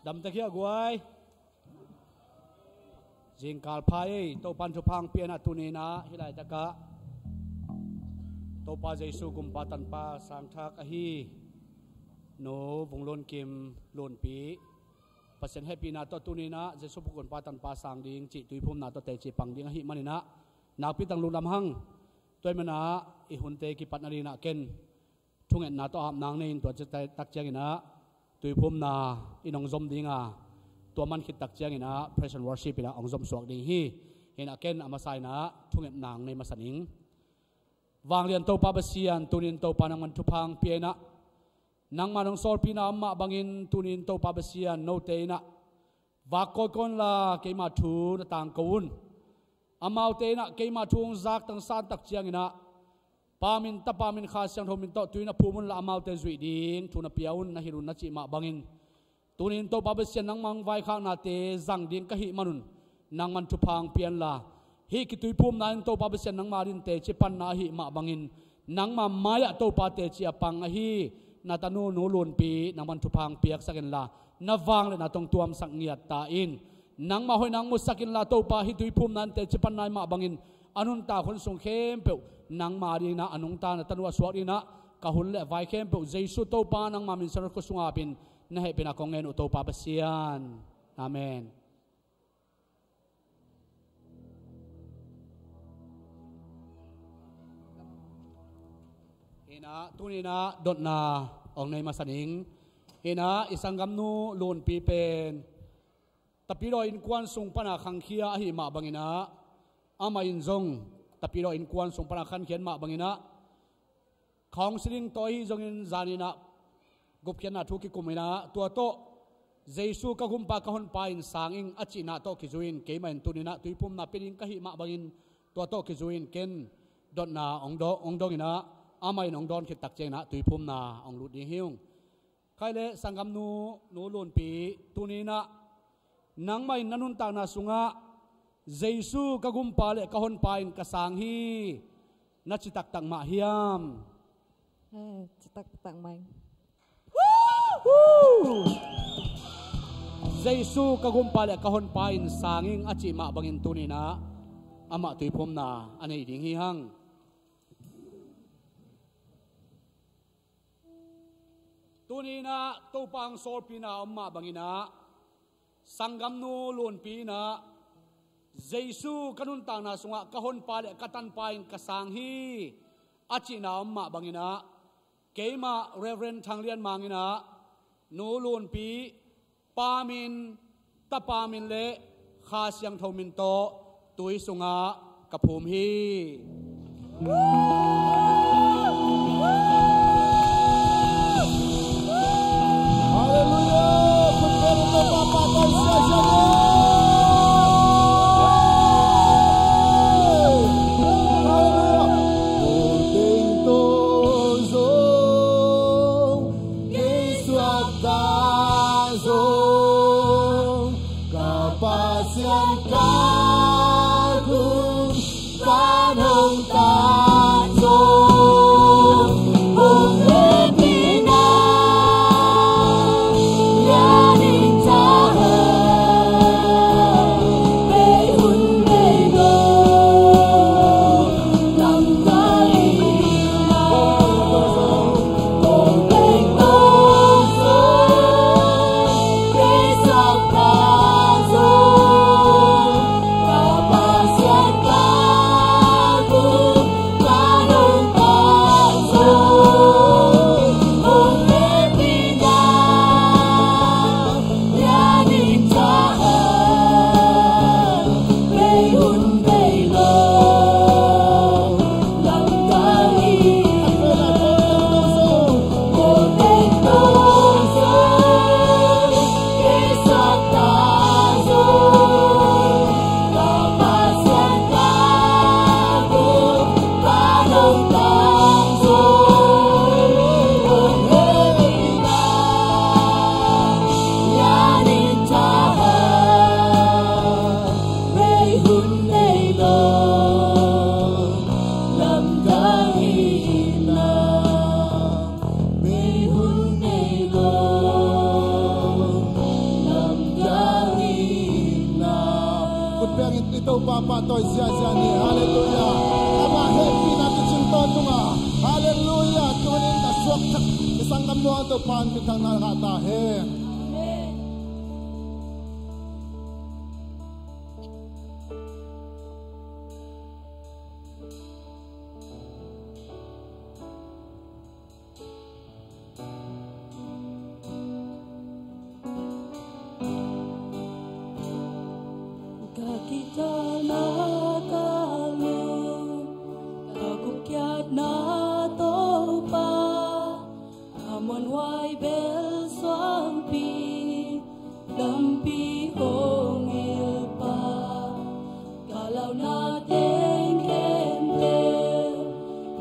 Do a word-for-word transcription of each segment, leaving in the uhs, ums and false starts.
Damtek hi a guai. Zingkal pha ei, Topan thupha hong pia in ah tuni in ah hih laitakah Topa Jesu gumpa tanpa sangthak ahi Nu Vung Lun Kim Lunpi, Pasian hehpihna tawh tuni in ah Jesu gumpa tanpa sang ding cih tuiphumna tawh teci pang ding ahih manin ah nakpi tang lungdam hang. Tua ahih manin ah i hunte kipat nadingin ah ken thungetna tawh apna nei in, tua citak ciangin ah tuiphumna in hong zom ding a, tua man khit tak ciangin ah praise and worship in ah hong zom suak ding hi. Hi in ah ken a masa in ah thungetna nei masa ning. Vanglian Topa Pasian, tuni in Topa nangman thupha hong pia in ah, nangman hong sawlpihna om mah bangin tuni in Topa Pasian note in ah vak kawikawi un la keima thu na tangko un. Amaute in ah keima thu hong zak tangsan tak ciangin ah Pa min, Tapa min, Kha Siangtho min tawh tui na phum un la amaute zuih ding thu na pia un, na hilh un na cih mah bangin tuni in Topa Pasian nangma hong vaikhaknate zang ding ka hih manun nangman thupha hong pia in la, hih kituiphumna in Topa Pasian nangma ding teci panna ahih mah bangin nangma mai-ah Topa teci a pang ahi na tanu Nu Lunpi nangman thupha hong piaksak in la, na vangliatna tawh hong tuamsak ngiat ta in. Nangma hoihna hong musak in la Topa, hih tuiphumna in teci panna ahih mah bangin a nuntak hun sung khempeuh nangma dingin ah a nungta na tanu a suak dingin ah ka hun le vai khempeuh Jesu Topa nangma min Siangtho khut sungah ap in na hehpihna kong ngen uh Topa Pasian. Amen. Hi in ah tuni in ah dotna hong nei masa ning. Hi in ah i sanggamnu Lunpi pen Tapidaw innkuan sung pana khangkhia ahih mah bangin ah, amah in zong Tapidaw innkuan sung pana khangkhia mah bangin ah, counselling tawh ahi zongin zan in ah gupkhiatna thu kikum in ah, tua tawh Jesu ka gumpa ka honpa in sang ing a cihna tawh kizui in keimah in tuni in ah tuiphumna pia ding ka hih mah bangin tua tawh kizui in ken dotna hong do-, hong dong in ah, amah in hong dawn khit tak ciangin ah tuiphumna hong lut ding hi ung. Khai le sanggamnu Nu Lunpi, tuni in ah nangmah in na nuntakna sungah Jesu ka gumpa le ka honpa in ka sang hi, na ci taktak mah hiam? Eh, ci taktak mah ing. Jesu ka gumpa le ka honpa in sang ing a cih mah bangin tuni in ah amah tuiphumna a nei ding hi hang. Tuni in ah Topa hong sawlpihna om mah bangin ah, sanggamnu Lunpi in ah Jesu ka nuntakna sungah ka honpa le ka tanpa in ka sang hi a cihna om mah bangin ah, keimah Reverend Thang Lian Mang in ah Nu Lunpi Pa min, Tapa min le Kha Siangtho min tawh tui sungah ka phum hi. Halleluiah. Halleluiah. Kei suakta zong, ka Pasian ka gum ka nungta zong, hong hehpihna lian in tha hen, bei hun bei lo. Biakinn i Topa pahtawi ziahziah ni. Halleluiah. Amah hehpihna kicing tawntung a. Halleluiah. Tuni in ka suakthak i sanggam nuang Topa in minthanna ngah ta hen. Ka kidalna ka lum, ka gupkhiatna Topa, a muanhuai bel suangpi, lampi hong hilh pah, ka launa teng khempeuh,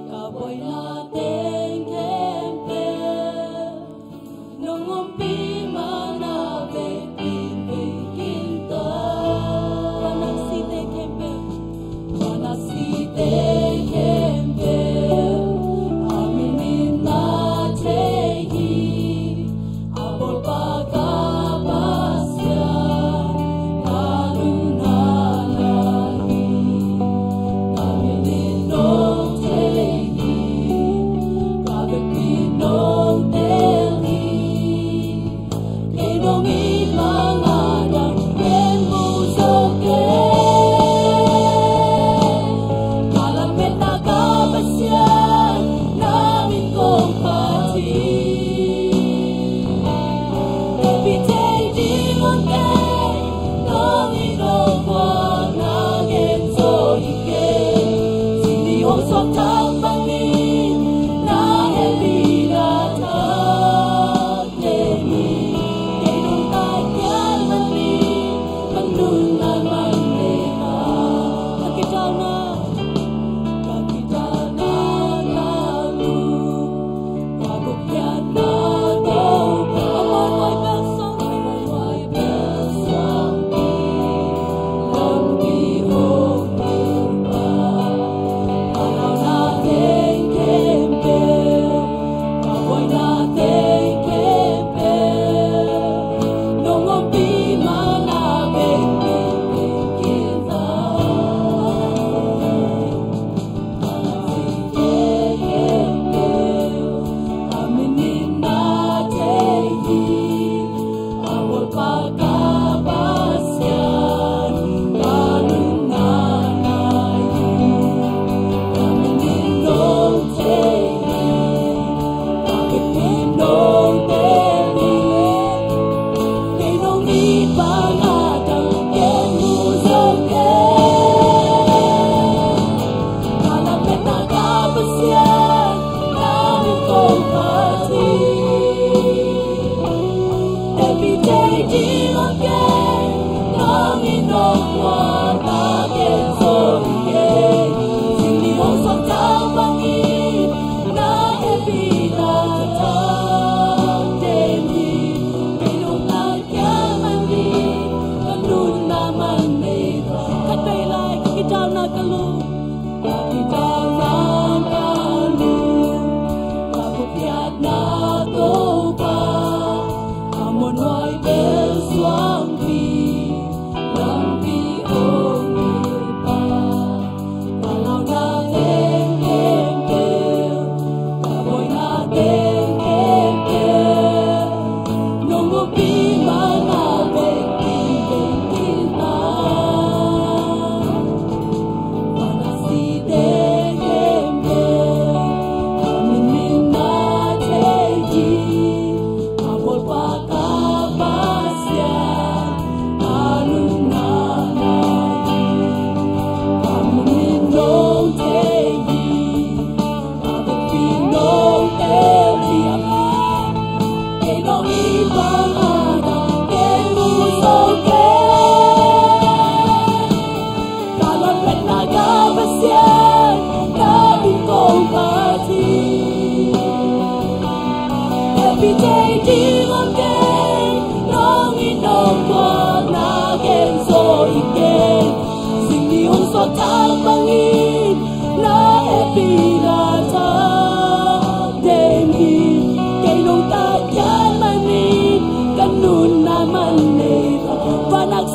ka buaina teng khempeuh, nong ompih man a vekpi vekpi ta. Vanah site khempeuh, vanah site khempeuh, a min in na thei hi. A bawlpa ka Pasian, ka lungdamna hi. Ka min in nong thei hi, ka vekpi nong tel hi. Kei nong it bang a dang ken mu zo kei. Ka lametna ka Pasian, na min kong phat hi. Hehpih thei ding hong kem, nong it nong guan na gen zo hi kei. Zi ni hong suak thak bangin, na hehpihna thak.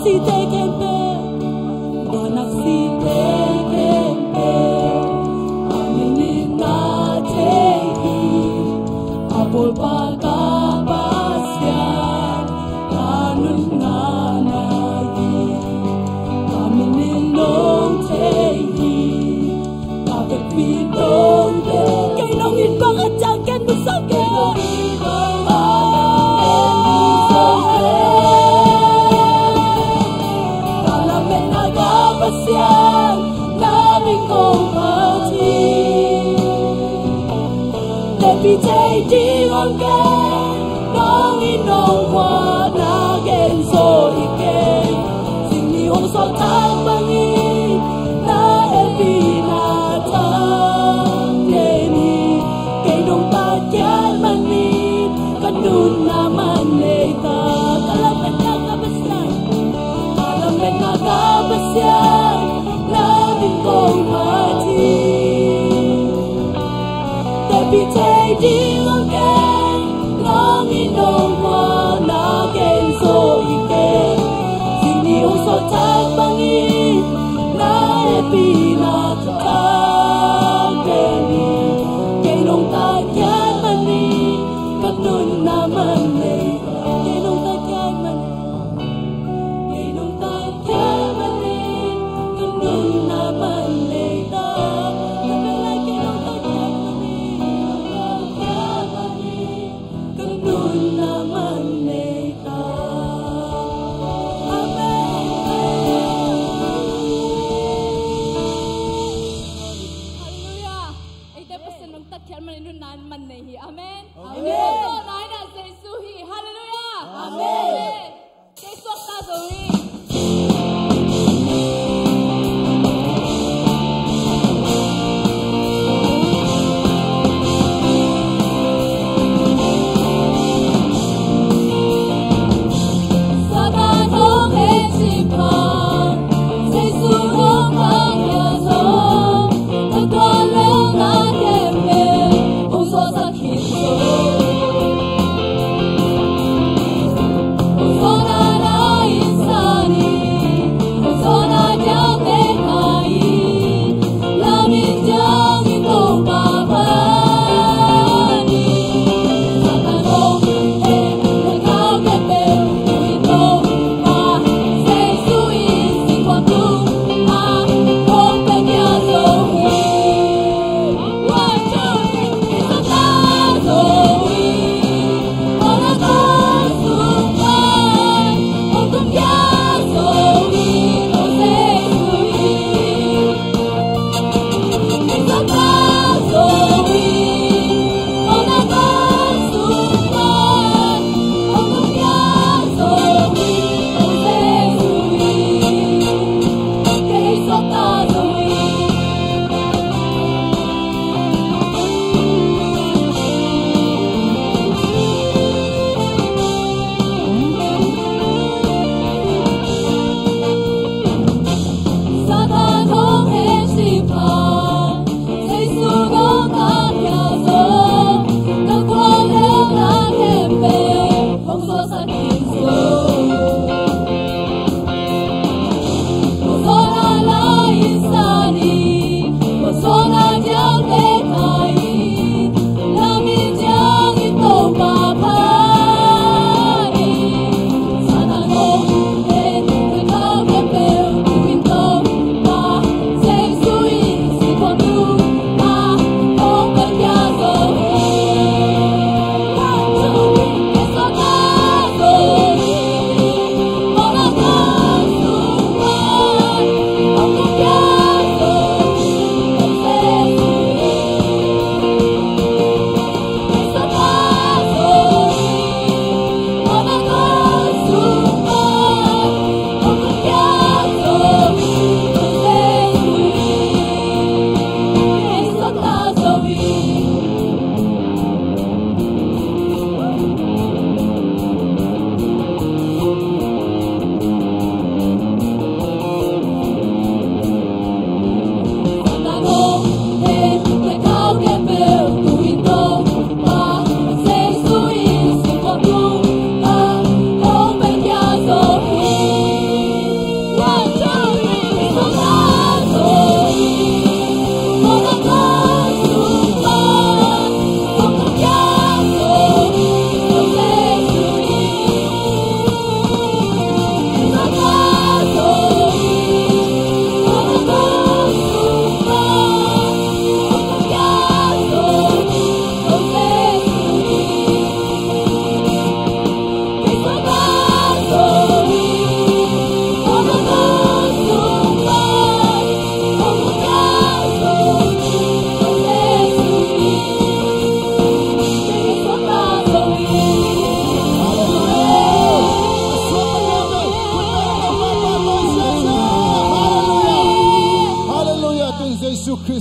Site khempeuh, Thei ding hong gen, nong it nong muan na gen zo hi kei. Zinni hong sawltak bangin na hehpihna tang gen hi. Kei nong tat kiat manin ka nunna man nei ta. Ka lametna ka Pasian, ka lametna ka Pasian, na min kong phat hi. Hehpih thei ding hong gen, nong it nong muan na gen zo hi kei. Zinni hong sawltak bangin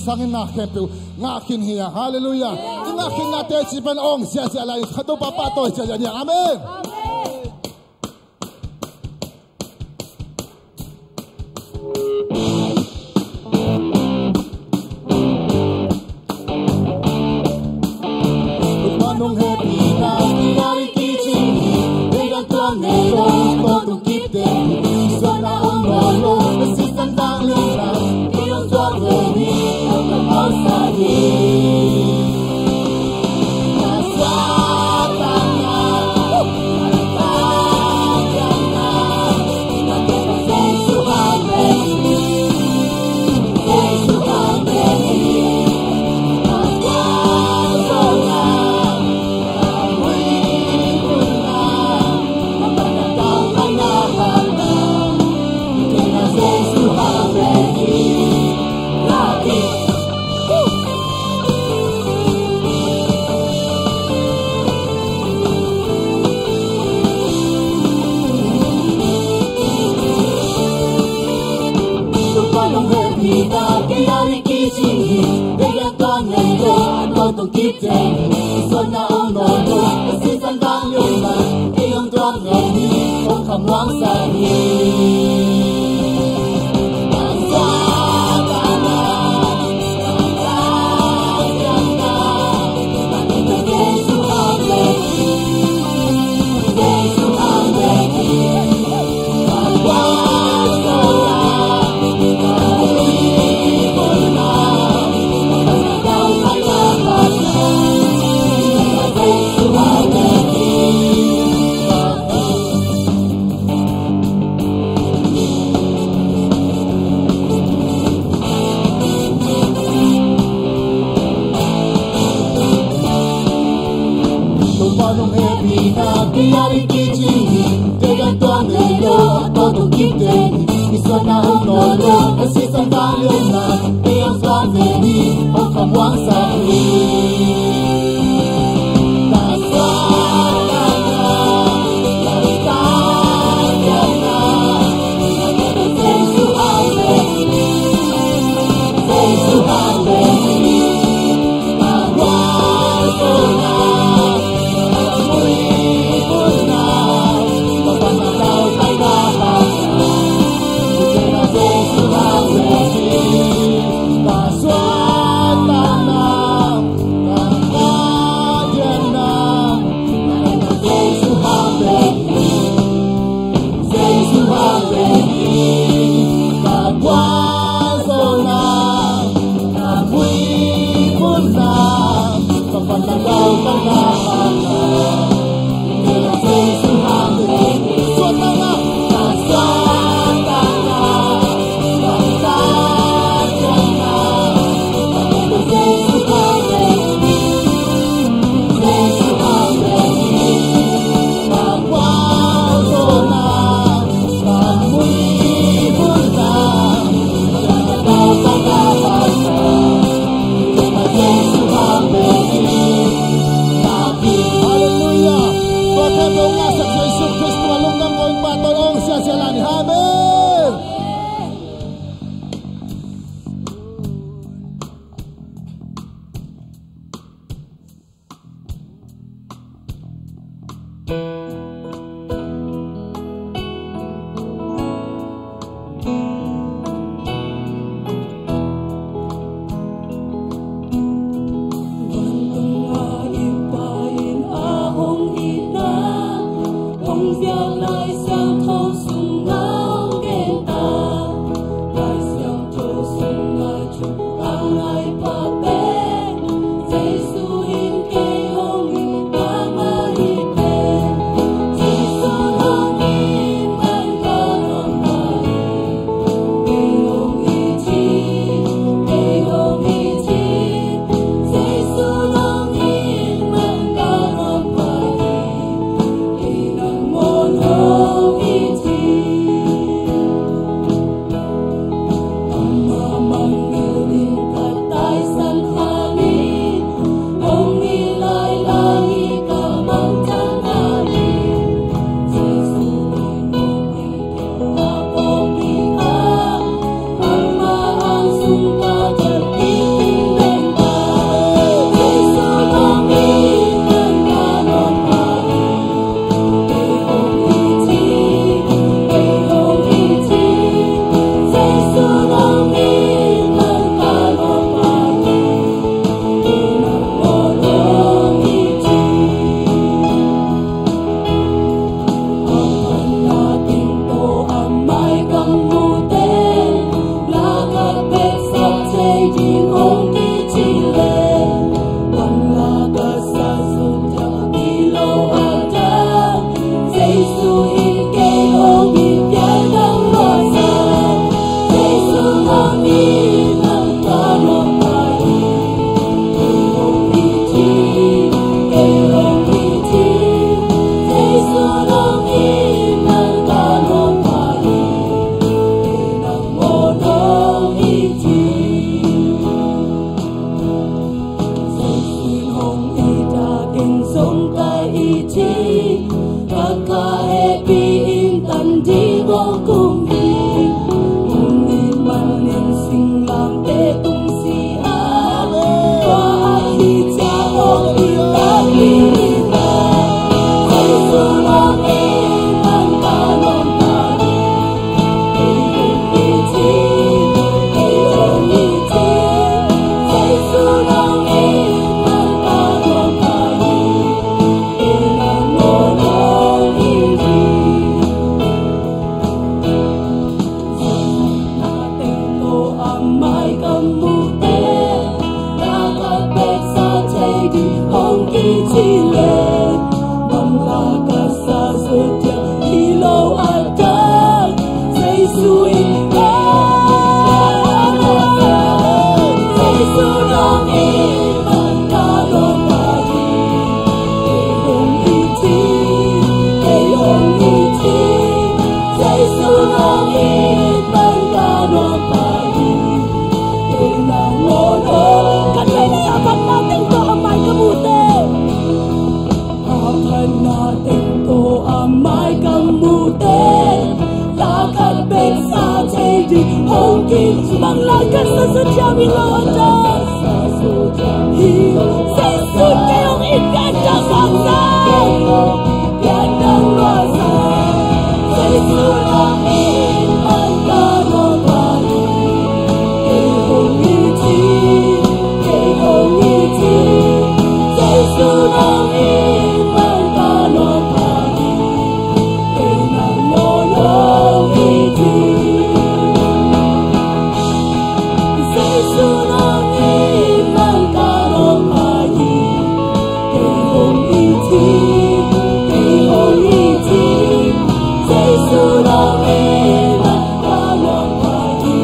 Thangin na khempeuh ngah khin hi a. Halleluiah. I ngah khinnate cih pen awng ziahziah lai, khat Topa pahtawi ziahziah ni a. Amen. Jesu nong it man ka nuam pah hi. Kei nang ngawn aw. Ka theih na a phatna teng tawh a mai ka mute. A phatna teng tawh a mai ka mute. Lakhat pek sa thei ding hong kih bang lai ka sa su thiam hi lo a ta. Hi. Jesu kei hong it pian dang bang sa. Pian dang bang sa. Jesu nong it man ka nuam pah hi. Kei hong it hi. Kei hong it hi. Jesu nong it man ka nuam pah hi. Kei nang ngawn hong it hi. Jesu nong it man ka nuam pah hi. Kei hong it hi. Kei hong it hi. Jesu nong it man ka nuam pah hi.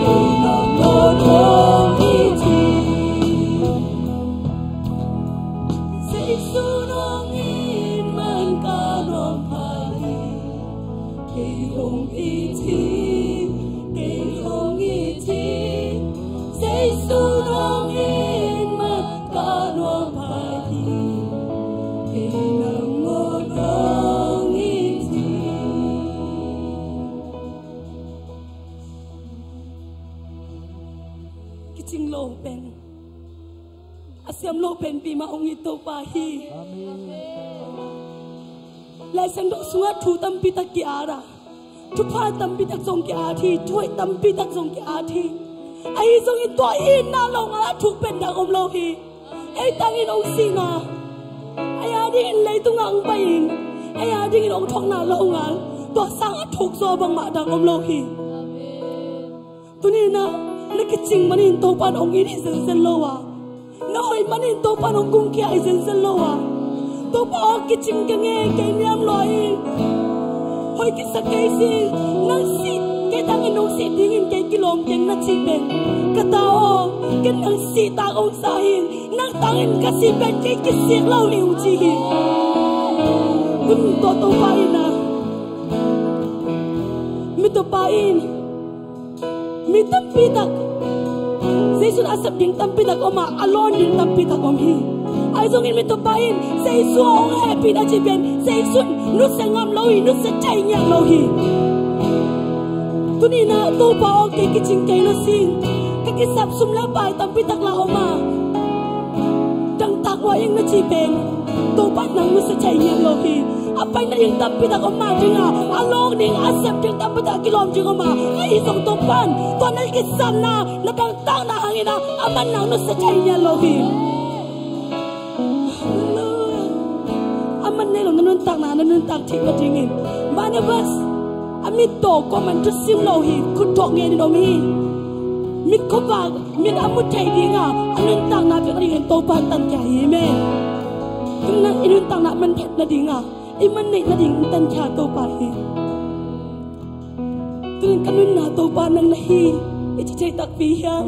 Kei nang ngawn hong it hi. Jesu nong it man ka nuam pah hi. Kei hong it hi. Kei hong it hi. Jesu nong it man ka nuam pah hi. Kei nang ngawn hong it hi. Kicing lo pen, a siam lo pen pi mah hong it Topa hi. Lai Siangtho sungah thu tampi tak ki-at a, thupha tampi tak zong ki-at hi, thuhoih tampi tak zong ki-at hi. Ahi zongin tua itna lo ngal a thuk pen dang om lo hi. Ei tangin hong sihna, ei a dingin leitungah hong pai-in, ei a dingin hong thokna lo ngal, tua sang a thuk zaw bangmah dang om lo hi. Tuni-in ah na kicing manin Topa in hong it hi zenzen lo a, na hoih manin Topa in hong gumkhia hi zenzen lo a, Topa aw, kicing ka ngei, kei niam lua ing, hoih kisa kei sih, nang sih, kei tangin nong sih dingin kei kilawm keng na cih pen, ka ta aw, ken nang sih tak hong sa hi, nang tangin ka sih pen kei kisik lo hi, hong ci hi. Tun tua Topa in ah, mi Topa in mi tampi tak, Jesu in a sep ding tampi tak om a, a lawn ding tampi tak om hi. Ahi zongin mi Topa in Jesu a hong hehpih na cih pen, Jesu in nusia ngam lo hi, nusia thei ngiat lo hi. Tuni-in ah Topa aw, kei kicing kei lo sing, ka kisap sum le pai tampi tak la om a, dangtak lua ing na cih pen, Topa in nang nusia thei ngiat lo hi. A pai nading tampi tak om mah ding a, a lawng ding, a sep ding tampi tak kilawm ding om a, ahi zong Topa in tua na kisapna, na dangtakna hangin ah, aman nang nusia thei ngiat lo hi. Aman nei lo na nuntakna, na nuntak theih nadingin. Barnabas a mittaw kawm an thusim lo hi, khut thawh ngenin om hi. Mit khuavak, mit a mu thei ding a, a nuntakna piak nadingin Topa in tankhia hi. Amen. Tun in ah i nuntakna manphat nading a, i man neih nading tankhia Topa hi. Tun in ka nunna Topa nang na hi, i ci thei takpi hiam?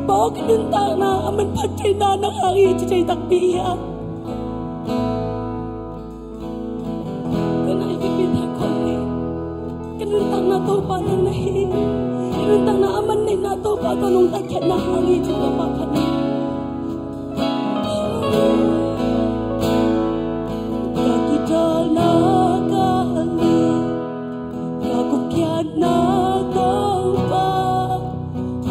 Pa aw, ka nuntakna a manphat theihna nang hang hi, i ci thei takpi hiam? Tun ah i biakpiakna khawm hi. Ka nuntakna Topa nang na hi. Ka nuntakna a man neihna Topa tawh nong tatkhiatna hang hi, ci Topa phat hi. Ka kidalna ka lim, ka gupkhiatna Topa,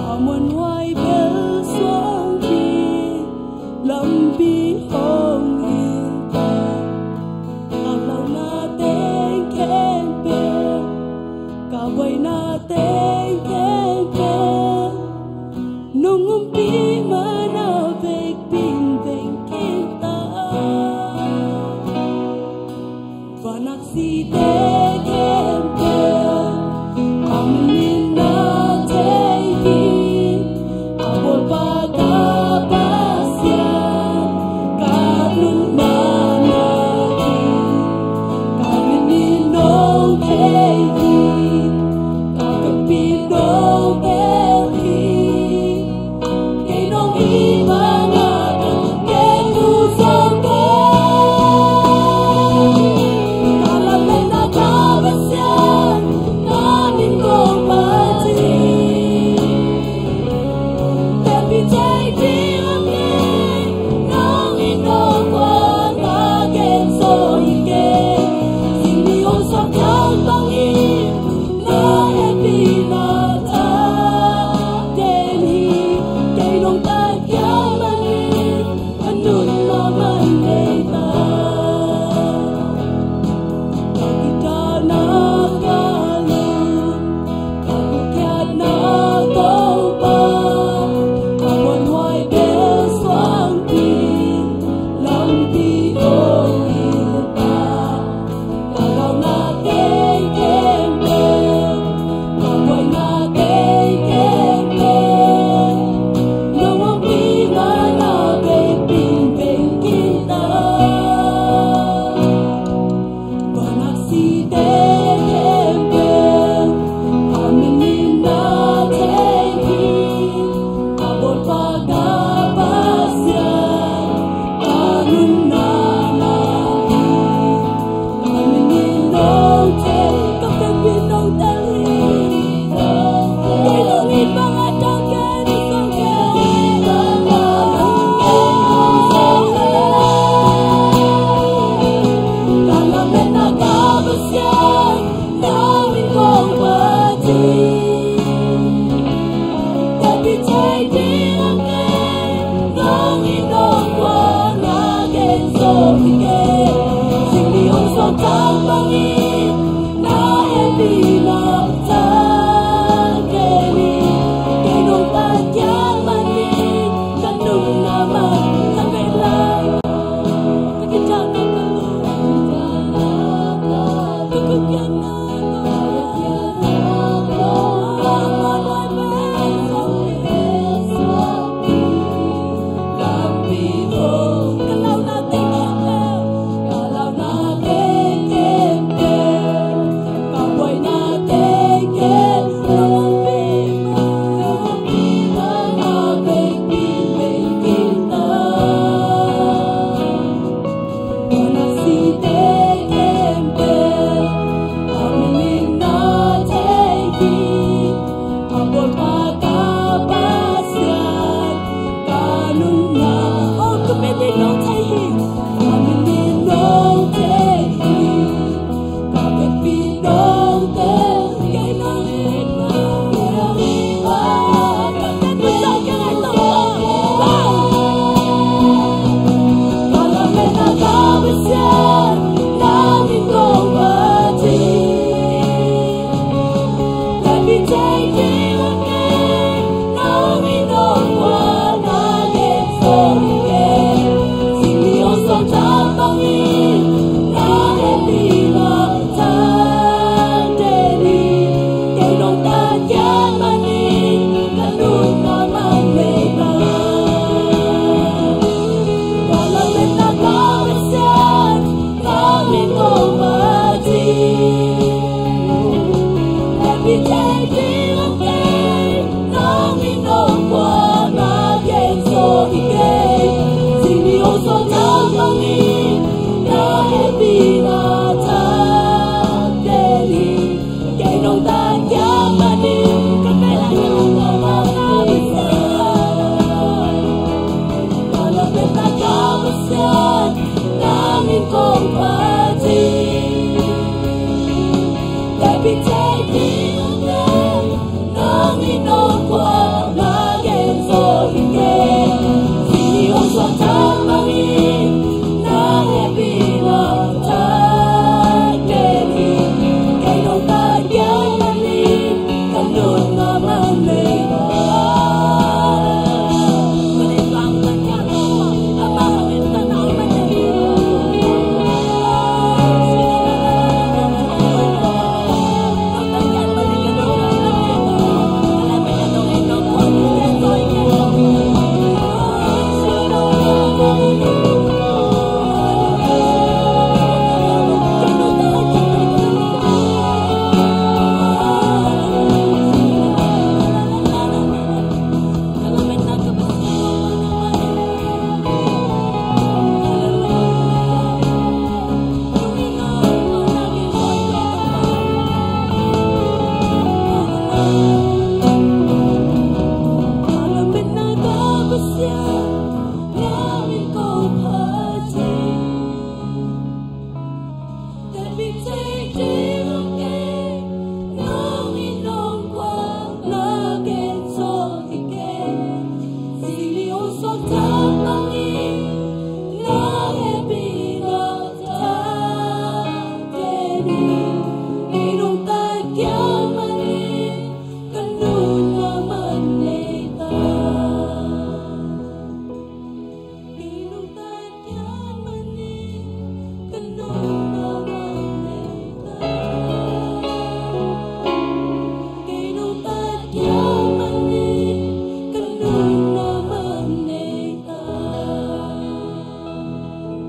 a muanhuai bel suang ding lampi hong hilh ta. Ka launa teng khempeuh, ka buaina teng khempeuh, nong umpi man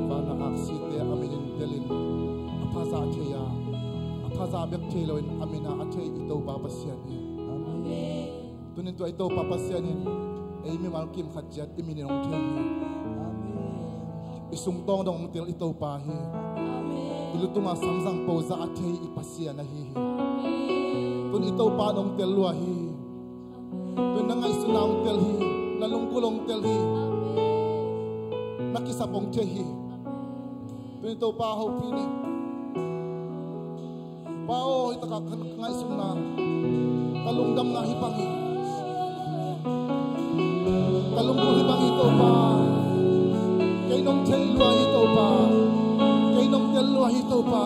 Vana aksite a minin telin a phaza thei a, a phaza bek thei loin a mina a thei i Topa Pasian hi. Amen. Tunin tua i Topa Pasian in ei mimal kim khat ciat i minin hong thei hi. Amen. I sungtawng dong hong tel i Topa hi. Amen. I lutunga samzang poza a thei i Pasian ahi hi. Amen. Tun i Topa dong tel lua hi. Tun na ngaihsutna hong tel hi. Na lunggulh hong tel hi. Na kisap hong thei hi. Tun i Topa hopih ni. Pa aw, hi taka ka ngaihsutna, ka lungdamna hi bang hi. Ka lunggulh hi bang hi Topa. Kei nong thei lua hi Topa. Kei nong tel lua hi Topa.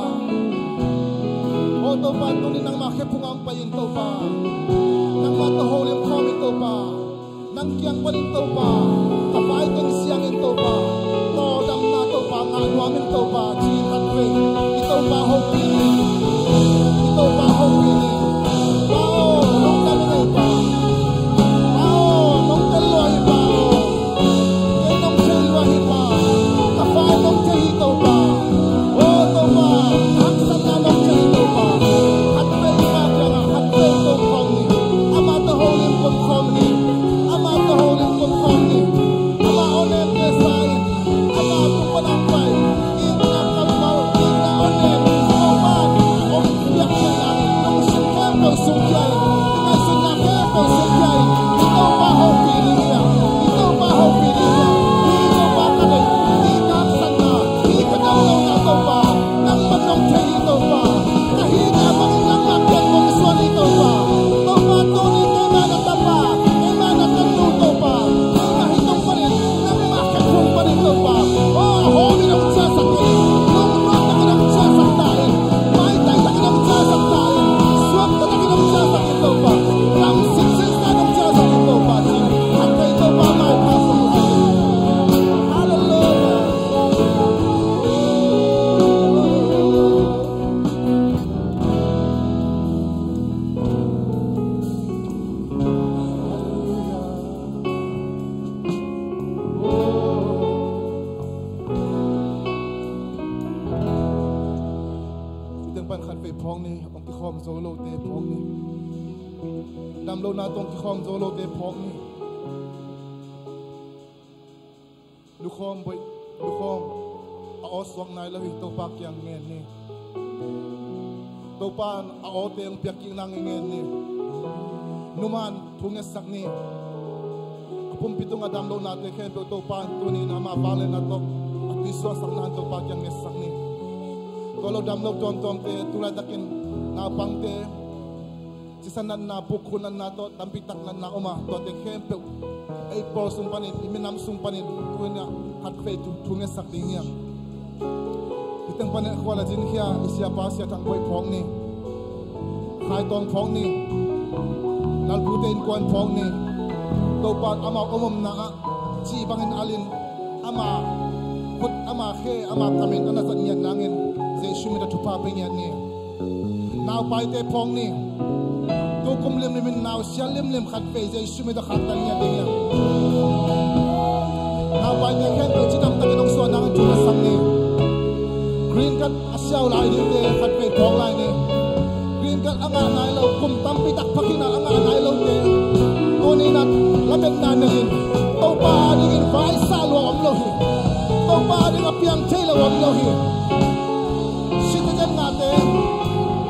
Aw Topa, tunin nangmah khephung ah hong pai in Topa. Nangmah tawh holim khawm in Topa. Nang kiang panin Topa, ka vai teng siangin Topa, tawldamna Topa, ngah nuamin Topa, ci khat vei. I Topa hopih ni. I Topa hopih ni. Pa aw, nong tel lua hi Pa. Pa aw, nong tel lua hi Pa aw. Kei nong thei lua hi Pa. Ka vai nong thei hi Topa. Aw Topa, haksatna nong thei hi Topa. Khat vei Pa kiangah, khat vei Topa hong ni. Amah tawh holim khawm ni. Amah tawh holim khawm ni. Amah awnemte sa in. Amah tung pan a pai. Itna kammal, itna awnem. Amah hong piak theihna in. Lungsim khempeuh sungkhia in. Ngaihsutna khempeuh sungkhia in. I Topa hopih ding hi a. I Topa hopih ding hi a. I Topa ka deih. Itna haksatna. I ka dam lohna Topa. Nangmah nong thei hi Topa. Ka hihna bangin nangmah kiang kong suan hi Topa. Topa tuni keimah na tapa, keimah na tanu Topa. Keimah hih tung panin, nangmah khephung panin Topa. Aw, a hawmin hong ciahsak in. Lungnuam takin hong ciahsak ta in. Maitai takin hong ciahsak ta in. Suakta takin hong ciahsak in Topa. Lamsik sinsan hong ciahsak in Topa. Ci. Hong thei Topa maipha sung. Halleluiah. Teng pan khat vei phawk ni, hong kikhawm zo lote phawk ni. Damlohna tawh hong kikhawm zo lote phawk ni. Lukhawm boih, lukhawm. A aw suak nai lo hi, Topa kiang ngen ni. Topa in a awte hong piak kik nang i ngen ni. Numan thu ngetsak ni. A pumpi tungah damlohnate khempeuh Topa in tuni in amah vangliatna tawh a tuisuahsakna in Topa kiang ngetsak ni. Tua lo damloh tuamtuamte tu laitakin Naupangte, cisa natna, bukkhu natna tawh tampi tak natna om a, tuate khempeuh ei pawl sung panin, i minam sung panin, tunia khatvei thu, thu ngetsak ding hiam? Hih teng panin a khual a zin khia i siapa Sia Thang Bawi phawk ni. Khai Tawng phawk ni. Lalpute innkuan phawk ni. Topa in amau om omna ah cih bangin alin, ama khut, ama khe, ama kamin a na zat ngiat nangin Jesu min tawh thupha pia ngiat ni. Naupaite phawk ni. Tukum limlim in nau sia limlim khatvei Jesu min tawh khaktan ngiat ding hiam? Naupaite khempeuh cidam takin hong suah nangin thu ngetsak ni. Green card a siau lai dingte khatvei phawk lai ni. Green card a ngah nai lo, kum tampi tak phakhin a a ngah nai lote, tuni in ah lametna nei in. Topa adingin vaisa lua om lo hi. Topa ading a piang thei lo om lo hi. Citizen ngahte,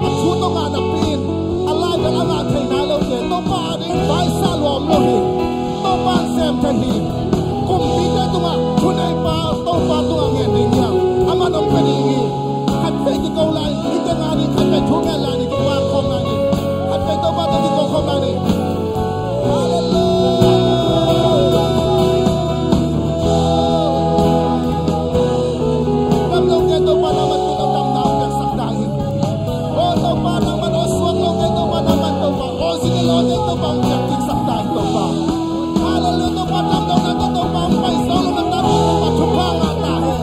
a thu tawh ngah napi in a lai bel a ngah thei nai lote, Topa ading vaisa lua om lo hi. Topa in sem thei hi. Kumpite tungah thuneipa Topa tungah ngen ding hiam? Amah in hong pia ding hi. Khatvei kiko lai ni, hih teng a ding khatvei thu ngen lai ni, kipawlkhawm lai ni. Khatvei Topa tawh kiko khawm lai ni. Halleluiah. Damlote Topa nangman tuni damna hong piaksak ta in. O Topa nangman, o suaklote Topa nangman Topa, o zin i lawte Topa hong piak dingsak ta in Topa. Halleluiah, Topa damlote Topa hong pai zo lo na ta Topa thupha ngah ta hen.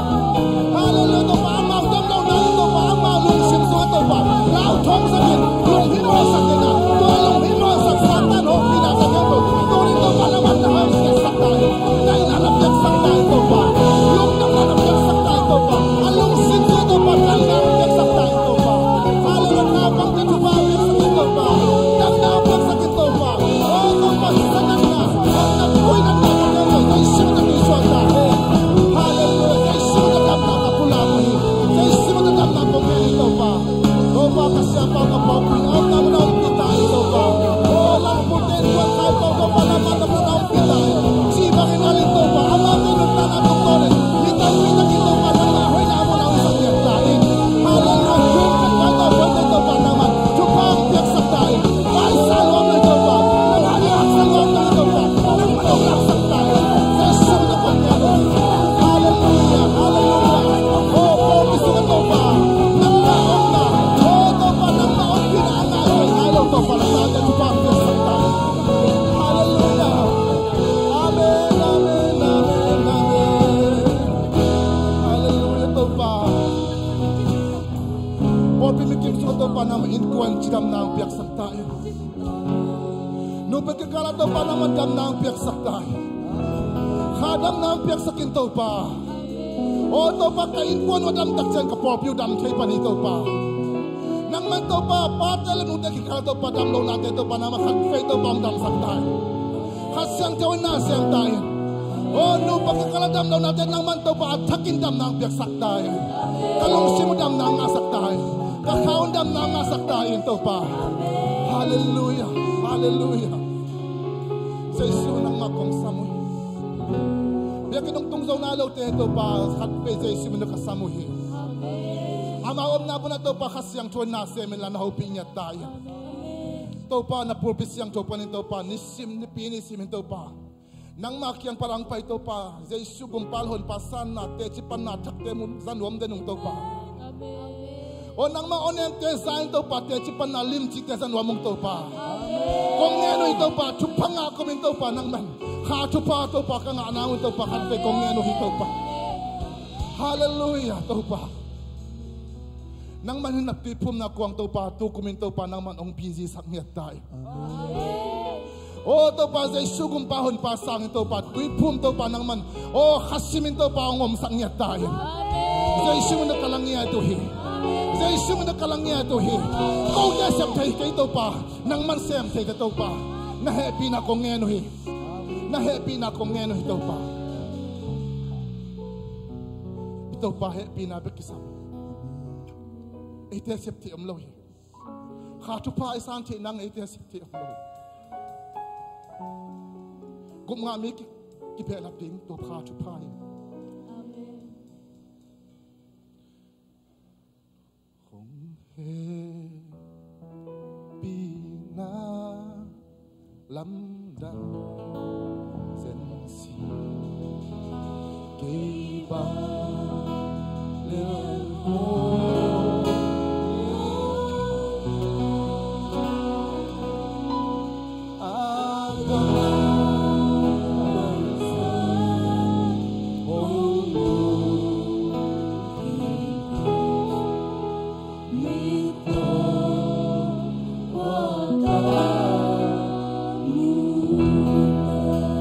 Halleluiah, Topa amau damlo nai Topa amau lungsim sungah Topa lau thong sak in, lunghimawh sak in a, tua lunghimawh sak Satan hong pina sak in Topa. Tuni Topa nangman na hong piaksak ta hen. Daihna na piaksak ta hen Topa. Lungdamna na piaksak ta hen Topa. A lungsim sungah Topa daihna na piaksak ta hen Topa. Halleluiah, naupangte thupha piaksak in Topa. Damna piaksak in Topa. O Topa, sisan natna, natna, oi natna, natna, natna, Jesu min tawh tuisuak ta hen. Halleluiah, Jesu min tawh damna ka pulak hi. Jesu min tawh damna kong ngen hi Topa. Topa ka siapa ka pawlpi, o nangman hong pi ta hi Topa. O Lalpute innkuan Khai Tawng Topa nangman damna hong pi ta hi. Cih bangin a lin Topa, amaute nuntakna tungtawn in, mi tampi takin Topa nangmah hoihna mun ah hong sak ngiat ta in. Halleluiah, green card pai Topa, pai Topa nangman thupha hong piaksak ta in. Vaisa lua om lo hi Topa. Nangmah ding haksa lua om lo hi Topa. Nangmah ding haksa ta in. Jesu min tawh kong ngen hi. Halleluiah, halleluiah. O pawlpi sungah Topa nangmah omna, o Topa nangmah ompihna a ngah thei nai lo Topa, na tate thupha hong piaksak ta in. Halleluiah. Amen, amen, amen, amen. Halleluiah Topa. Pawlpi mikim sungah Topa nangmah innkuan cidamna hong piaksak ta in. Nupi kikal ah Topa nangman damna hong piaksak ta in. Kha damna hong piaksak in Topa. O Topa ka innkuan uh a dam tak ciang ka pawlpi uh dam thei pan hi Topa. Nangman Topa pate le nute kikal Topa damlohnate Topa nangman khatvei Topa hong damsak ta in. Kha Siangtho in na sem ta in. O nupa kikal ah damlohnate nangman Topa a thakin damna hong piaksak ta in. Ka lungsim uh damna hong ngahsak ta in. Ka kha un damna hong ngahsak ta in Topa. Halleluiah. Halleluiah. Jesu nangmah kong sam uh hi. Biakinn hong tung zo nai lote Topa khatvei Jesu min tawh ka sam uh hi. Amau omna munah Topa Kha Siangtho in na sem inla na hopih ngiat ta in. Topa na pulpit siangtho panin Topa nisim nipi nisim in Topa nangmah kiang pan hong pai Topa, Jesu gumpa le honpa sanna, teci panna thakte mun za nuam den ung Topa. O nangmah awnemte za in Topa, teci panna limcite za nuam ung Topa. Kong ngen uh hi Topa, thupha ngah kum in Topa nangman kha thupha Topa ka ngahna uh in Topa khatvei kong ngen uh hi Topa. Halleluiah Topa. Nangman in na tuiphumna kuang Topa tukum in Topa nangman hong busy sak ngiat ta in. O Topa Jesu gumpa honpa sangin Topa tuiphum Topa nangman, o Kha Siangtho in Topa hong omsak ngiat ta in. Jesu min tawh ka la ngiat uh hi. Jesu min tawh ka la ngiat uh hi. Kote sem thei kei Topa, nangman sem thei ta Topa. Na hehpihna kong ngen uh hi. Na hehpihna kong ngen uh hi Topa. I Topa hehpihna bek kisam. Eite sep theih om lo hi. Kha thupha i san theih nang eite sep theih om lo hi. Gup ngah mi ki, kibehlap ding tua kha thupha hi. Amen. Kong he Lamdang zensi kei bang lel ho.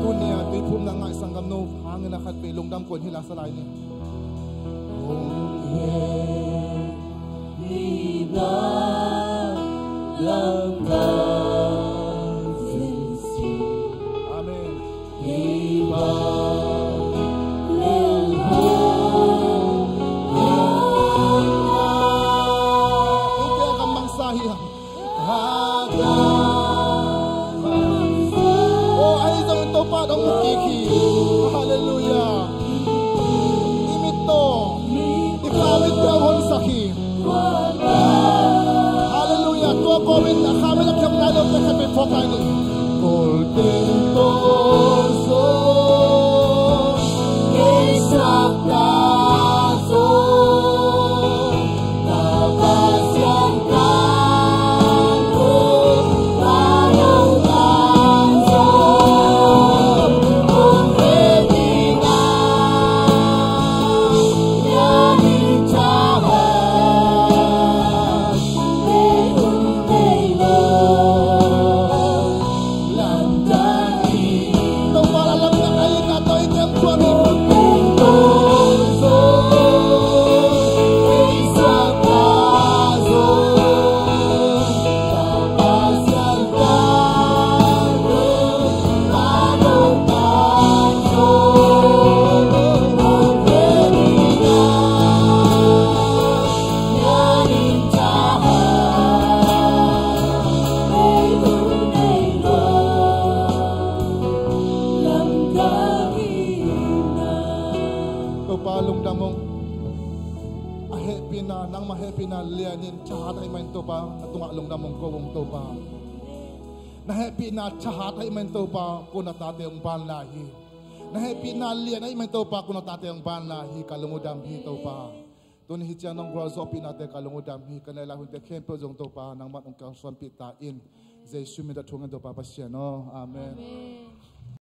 Tunia tuiphumna ngaih sanggamnu hangin a khat vei lungdam kuan hi la sa lai ni. Kong he ni na lam ka zensi. Amen. Halleluia. I mit tawh i kha mit peuh hon sak hi. Halleluia. Tua kawmin a kha mit a khiam lai lo te khat peuh phawk lai ni. Kol teng tawh zo kei sak ta zo. Ka Pasian ka zo. Ka lo ka zo. Kong he ni na. Topa lungdam ung. A hehpihna, nangmah hehpihna lianin thahat ahih manin Topa na tungah lungdam ung ko ung Topa. Na hehpihna thahat ahih manin Topa ko na tate hong ban lai hi. Na hehpihna lian ahih manin Topa ko na tate hong ban lai hi. Ka lung uh dam hi Topa. Tuni hi ciang nong gualzawhpihnate ka lung uh dam hi. Ka neih lai hunte khempeuh zong Topa nangman hong kalsuanpih ta in. Jesu min tawh thungen Topa Pasian aw. Amen. Amen.